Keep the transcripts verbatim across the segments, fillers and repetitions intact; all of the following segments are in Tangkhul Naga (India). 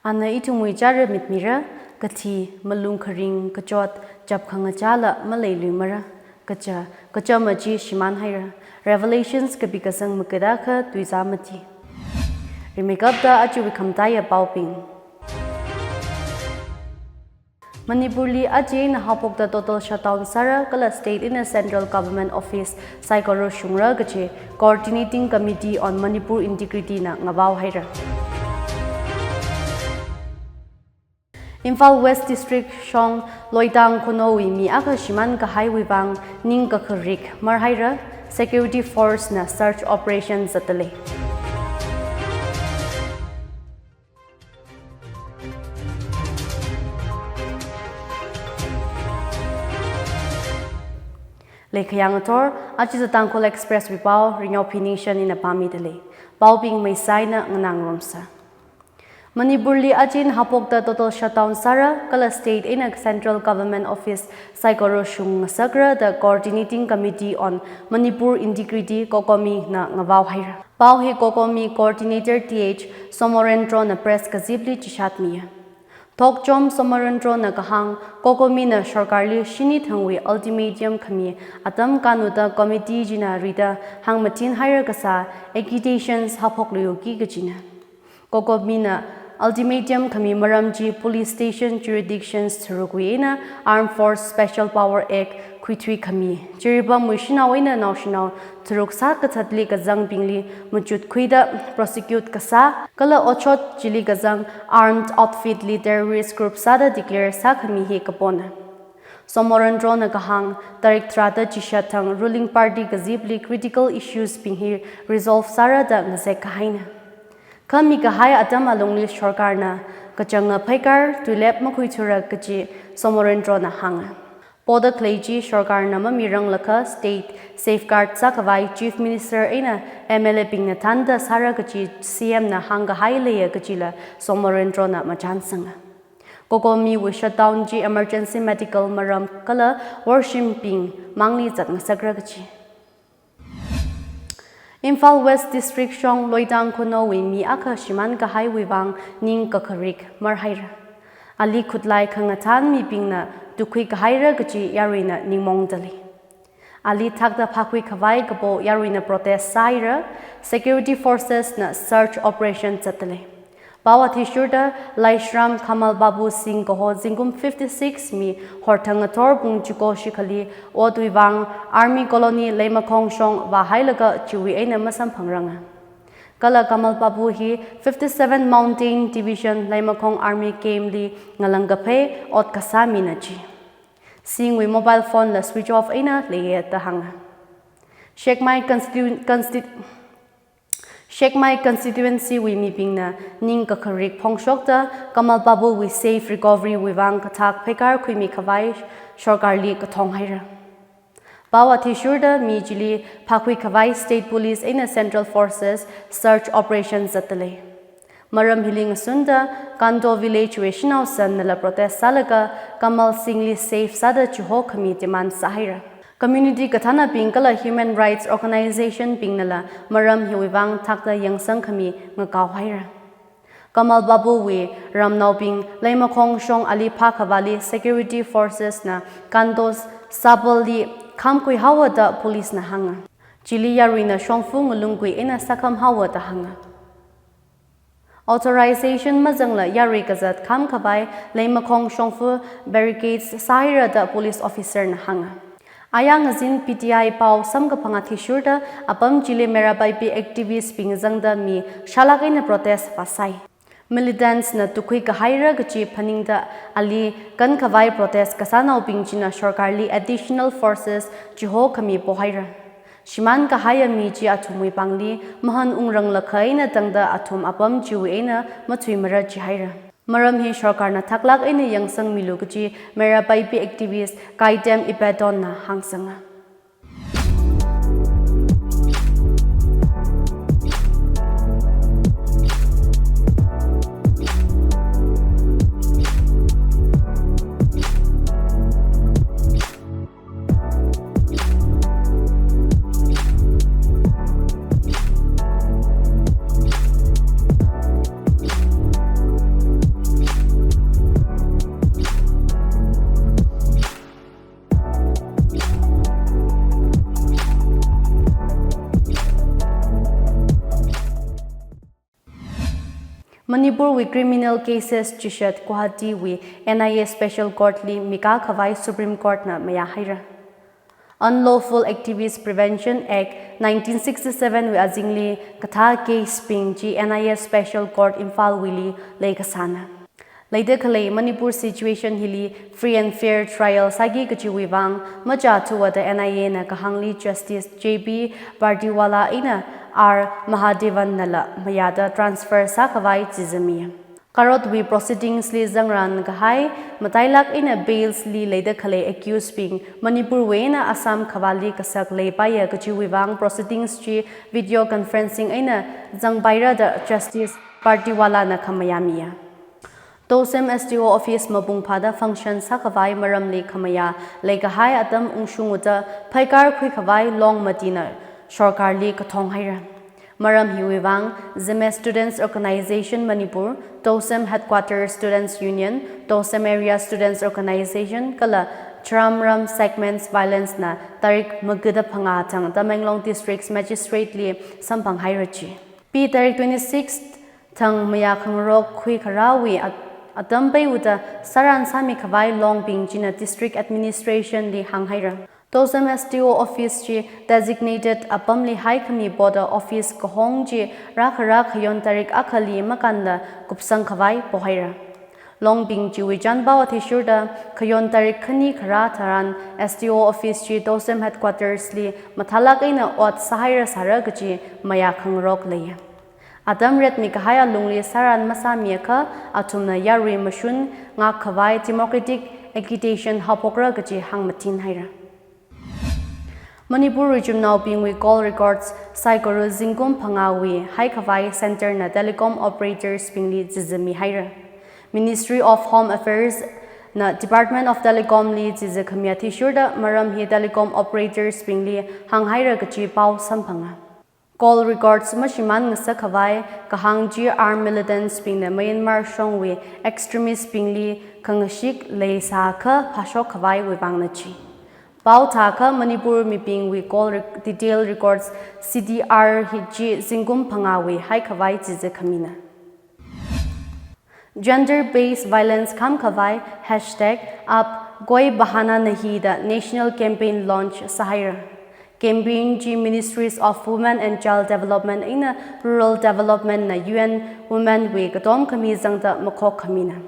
Ana ithumwui chara mitmira, kathi, malung kharing, kachot, chap khangachāla maleiluimara, kacha, kachama chi shimānhaira. Revelations kapi kasang makada kha tuizā mati. Rimeikapta achiwui khamataiya paobing. Manipurli aja eina haophokta total shutdown sāra kala state eina central government office saikora shungra kachi Coordinating Committee on Manipur Integrity na ngavaohaira. Imphal West District shong Loitang khonowui mi akha shimānkahaiwui vang ning kakharik marhaira, security force na search operation zatdalei. Leikhayang athor, aja Tangkhul Express wui pao, Ringyao Phi Ningshan ina pāmidalei. Paobing meisaina nganāngarumsa. Manipurli aja eina haophokta total shutdown sāra kala state eina central government office saikora shungngasakra da Coordinating Committee on Manipur Integrity, COCOMI na ngavaohaira. Pao hi COCOMI Coordinator Th Somorendro na press kazipli chishatmiya. Thokchom Somorendro na kahāng, COCOMI na sorkarli shini thangwui ultimatum khami atam kanuda committee china rida hāngmathinhaira kasā agitations haophokluiuki kachina. COCOMI na ultimatum khami maram chi police station jurisdictions tharukwui eina Armed Force Special Power Act khuithui khami, Jiribamwui shanao eina naoshinao tharuk sākathatli kazangbingli machutkhuida prosecute kasā kala otshot chili kazang armed outfit li terrorist group sāda declare sākhami hi kapona. Somorendro na kahāng, tarik tharāda chishat thang ruling party kazipli critical issues bing hi resolve sāra da ngazek kahaina. Kha mikahai atam alungli sorkarna kachanga pheikar tuilep makhuithura kachi Somorendro na hānga. Poda khalei chi sorkarna mamiranglakha state safeguard sākhavai Chief Minister eina M L A bingna thānda sāra kachi C M na hāngkahai leiya kachila Somorendro na machānsanga. COCOMI wui shutdown chi emergency medical maram kala worshipbing mangli zatngasakra kachi. Imphal West District shong Loitang khonowui mi akha shimānkahaiwui vang ning kakharik marhaira. Ali khutlai khangathan mibingna tukhuikahaira kachi yaruina ningmaongdalei. Ali thakta phākhuikhavai kapo yaruina protest sāhaira, security forces na search operation zatdalei. Pao athishurda Laishram Kamal Babu Singh kaho zingkum fifty-six mi horthang athor pung chiko shikhali otwui vang Army Colony Leimakhong shong vāhailaga chiwui eina masamphangranga. Kala Kamal Babu hi fifty-seven Mountain Division Leimakhong Army Camp li ngalāngkaphei ot kasā mina chi. Singh wui mobile phone la switch off eina leiya da hānga. Sekmai constitu-, constit-, Sekmai constituency wui mibingna ning kakharik phongshokta Kamal Babu wui safe recovery wui vang kathak pheikar khuimikhavai sorkarli kathonghaira. Pao athishurda mi chili phākhuikhavai state police eina central forces search operation zatdalei. Maram hili ngasunda Kando village wui shanao san nala protest sālaga Kamal Singh li safe sāda chihokhami demand sāhaira. Community kathānabing kala human rights organization bingnala maram hiwui vang thakta yangsangkhami ngakaohaira. Kamal Babu wui ramnaobing Leimakhong shong ali phākhavāli security forces na Kando Sabal li khamkhuihaowa da police na hānga. Chili yaruina shongfa ngalungkui eina sākhamhaowa da hānga. Authorization mazangla yarui kazat khamkhavai Leimakhong shongfa barricades sāhaira da police officer na hānga. Aya ngazin P T I pao samkaphang athishurda apam chili Meira Paibi activist bing zangda mi shālāk eina protest vāsai. Militants na tukhuikahaira kachi phaningda ali kankhavai protest kasānaobing china sorkarli additional forces chihokhami pohaira. Shimānkahaiya mi chi athumwui pāngli mahān ungranglakha eina tangda athum apam chiwui eina mathuimara jihaira. Maram hi sorkarna thaklāk eina yangsangmilu kachi Meira Paibi activist Kaitem Ipadon na hāngsanga. Purwui criminal cases chishat Guwahatiwui N I A Special Court li mikā khavai Supreme Court na mayā haira. Unlawful Activist Prevention Act nineteen sixty-seven wui azingli kathā case bing chi N I A Special Court Imphal wuili leikasāna. Leida khalei Manipur situation hili free and fair trial sāki kachiwui vang machāthuwa da N I A na kahāngli Justice J B Pardiwala eina R Mahadevan nala mayāda transfer sākhavai chizami. Karotwui proceedings li zangran kahai, matailak eina bails li leida khalei accused bing Manipur wui eina Assam khavāli kasak leipaiya kachiwui vang proceedings chi video conferencing eina zangpaira da Justice Pardiwala na khamayā miya. Tousem S D O office mapung phāda function sākhavai maramli khamayā leikahai atam ungshung uta phaikar khuikhavai Long Matina sorkarli kathong haira. Maram hiwui vang, Zeme Students Organization Manipur, Tousem Headquarter Students Union, Tousem Area Students Organization kala Charamram Segments Violence na tarik magada phangā thang Tamenglong District Magistrate li samphang haira chi. Pi tarik twenty-six thang mayā khangarok khuikharāwui at-, atam pei uta sāran sāmi khavai Long bing china District Administration li hāng haira. Tousem S D O office chi designated apamli haikhami boda office kahong chi rākhara khayon tarik akhali makānla kupsang khavai pohaira. Long bing chiwui chānpao athishurda khayon tarik khani kharā tharan S D O office chi Tousem headquarters li mathālak eina ot sāhaira sāra kachi mayā khangarok leiya. Atam retmi kahai alungli sāran masāmiakha athumna yarui mashun ngak khavai democratic agitation haophokra kachi hāngmathin haira. Manipur wui chumnaobingwui call records saikora zingkum phangāwui haikhavai center na telecom operators bingli chizami haira. Ministry of Home Affairs na Department of Telecom li chizakhami athishurda maram hi telecom operators bingli hāng haira kachi pao samphanga. Call records mashimān ngasak khavai kahāng chi armed militants bingna Myanmar shongwui extremist bingli khangashik leisākha phāshok khavaiwui vangna chi. Pao thākha Manipur mibingwui call rec-, detail records C D R hi chi zingkum phangāwui haikhavai chizakhamina. Gender-based violence kham khavai hashtag Aap Koi Bahana Nahi da national campaign launch sāhaira. Campaign chi Ministries of Women and Child Development eina Rural Development na U N Women wui katom khami zangda makhok khamina.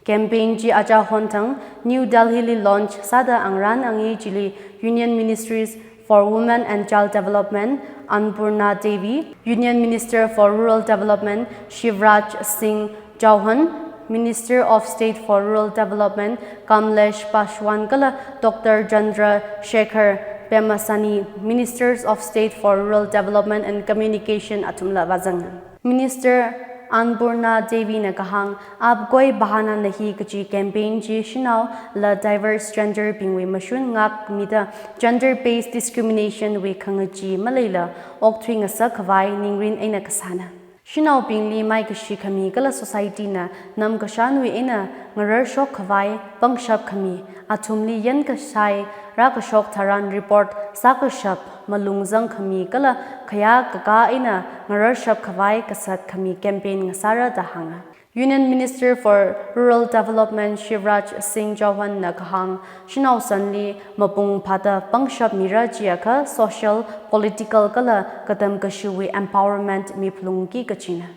Campaign chi achahon thang New Delhi li launch sāda angran angi chili Union Ministries for Women and Child Development, Annpurna Devi, Union Minister for Rural Development, Shivraj Singh Chouhan, Minister of State for Rural Development, Kamlesh Paswan kala Doctor Chandra Shekhar Pemmasani, Ministers of State for Rural Development and Communication athumla vāzanga. Minister Annpurna Devi na kahāng, Aap Koi Bahana Nahi kachi campaign chi shanaola diverse gender bingwui mashun ngakmida gender-based discrimination wui khangachee maleila okthui ngasak khavai ningrin eina kasāna. Shanaobingli maikashi khami kala society na namkashanwui eina ngararshok khavai pangshap khami, athumli yankashai rākashok tharan report sākashap malung zangkhami kala khayā kakā eina ngararshap khavai kasat khami campaign ngasāra da hānga. Union Minister for Rural Development Shivraj Singh Chouhan na kahāng, shanao sanli mapung phāda pangshap mira chiakha social, political kala katam kashiwui empowerment miphalungki kachina.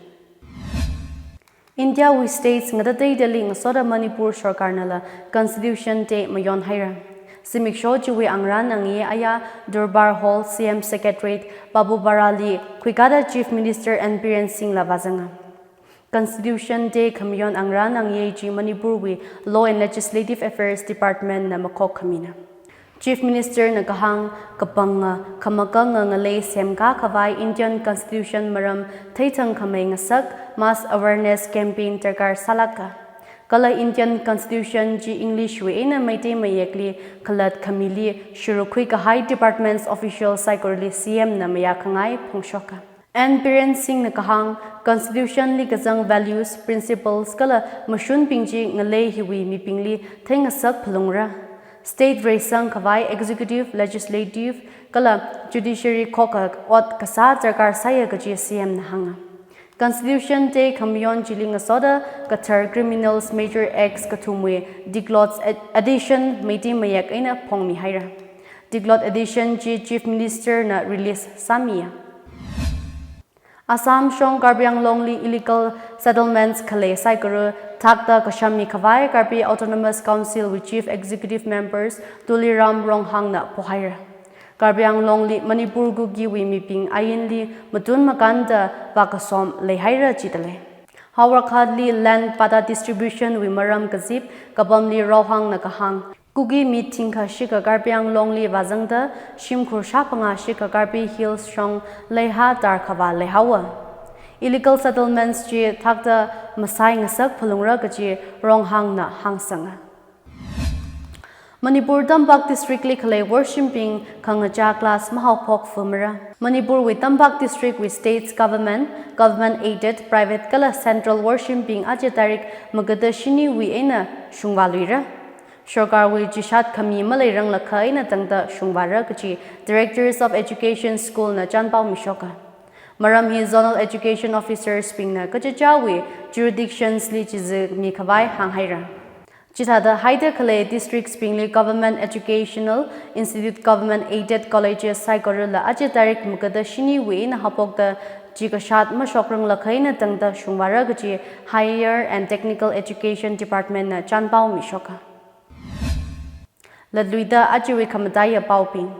India wui states ngatateidali ngasoda Manipur sorkarnala Constitution Day mayon haira. Zimiksho chiwui angran angi aya Durbar Hall, C M Secretariat, Babupara li khuikada Chief Minister N Biren Singh la vāzanga. Constitution Day khamayon angran angi chi Manipur wui Law and Legislative Affairs Department na makhok khamina. Chief Minister na kahāng, kapanga, khamakanga ngalei semkā khavai Indian Constitution maram theithang khamei ngasak mass awareness campaign darkar sālāka. Kala Indian Constitution chi English wui eina Meitei mayekli khalat khamili shurukhui kahai departments official saikorali C M na mayā khangai phongshoka. N Biren Singh na kahāng, Constitution li kazang values, principles kala mashunbing chi ngalei hiwui mibingli theingasak phalungra. State reisang khavai executive, legislative kala judiciary khokkha ot kasā darkar sāya kachi C M na hānga. Constitution Day khamayon chili ngasoda kathar Criminals Major Acts kathumwui Diglot's ad-, Edition Meitei mayak eina phongmihaira. Diglot Edition chi Chief Minister na release sāmiya. Assam shong Karbi Anglong li illegal settlements khalei saikora thakta kashammi khavai Karbi Autonomous Council wui Chief Executive Members Tuliram Ronghang na pohaira. Karbi Anglong li Manipur Kuki wui mibing ainli matun makānda vākasom leihaira jidalei. Howraghat li land patta distribution wui maram kazip kapamli Ronghang na kahāng, Kuki mi thingkha shikha Karbi Anglong li vāzangda shimkhur shāphangā shikha Karbi Hills shong leiha tarkhavā leihaowa. Illegal settlements chi thakta masai ngasak phalungra kaji Ronghang na hāngsanga. Manipur Tampak District li khalei worshimbing khangachā class mahaophok fumara. Manipur wui Tampak District wui States Government, Government Aided, Private kala Central worshimbing aja tarik magada shiniwui eina shungvāluira. Sorkarwui chishat khami maleiranglakha eina tangda shungvāra kaji Directors of Education School na chānpao mishoka. Maram hi Zonal Education Officers bingna kachichāwui jurisdictions li chizikmi khavai hānghaira. Chithāda haida khalei districts bingli Government Educational Institute, Government Aided Colleges saikorala aja tarik magada shiniwui eina haophokda chi kashat mashokranglakha eina tangda shungvāra kaji Higher and Technical Education Department na chānpao mishoka. Latluida ajawui khamataiya paobing.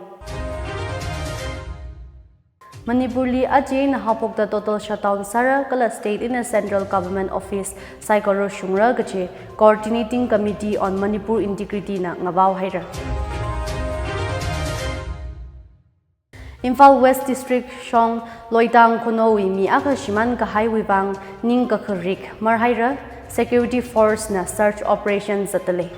Manipur li aja eina haophokda total shutdown sāra kala state eina central government office saikora shungra kaji Coordinating Committee on Manipur Integrity na ngavaohaira. Imphal West District shong Loitang khonowui mi akha shimān kahaiwui vang ning kakharik marhaira, security force na search operation zatdalei.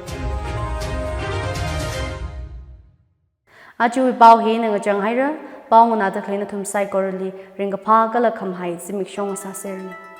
Ajawui pao hina ngachanghaira, pao nganāda khalei nathum saikorali ringkaphā kala khamahai zimiksho ngasāseranu.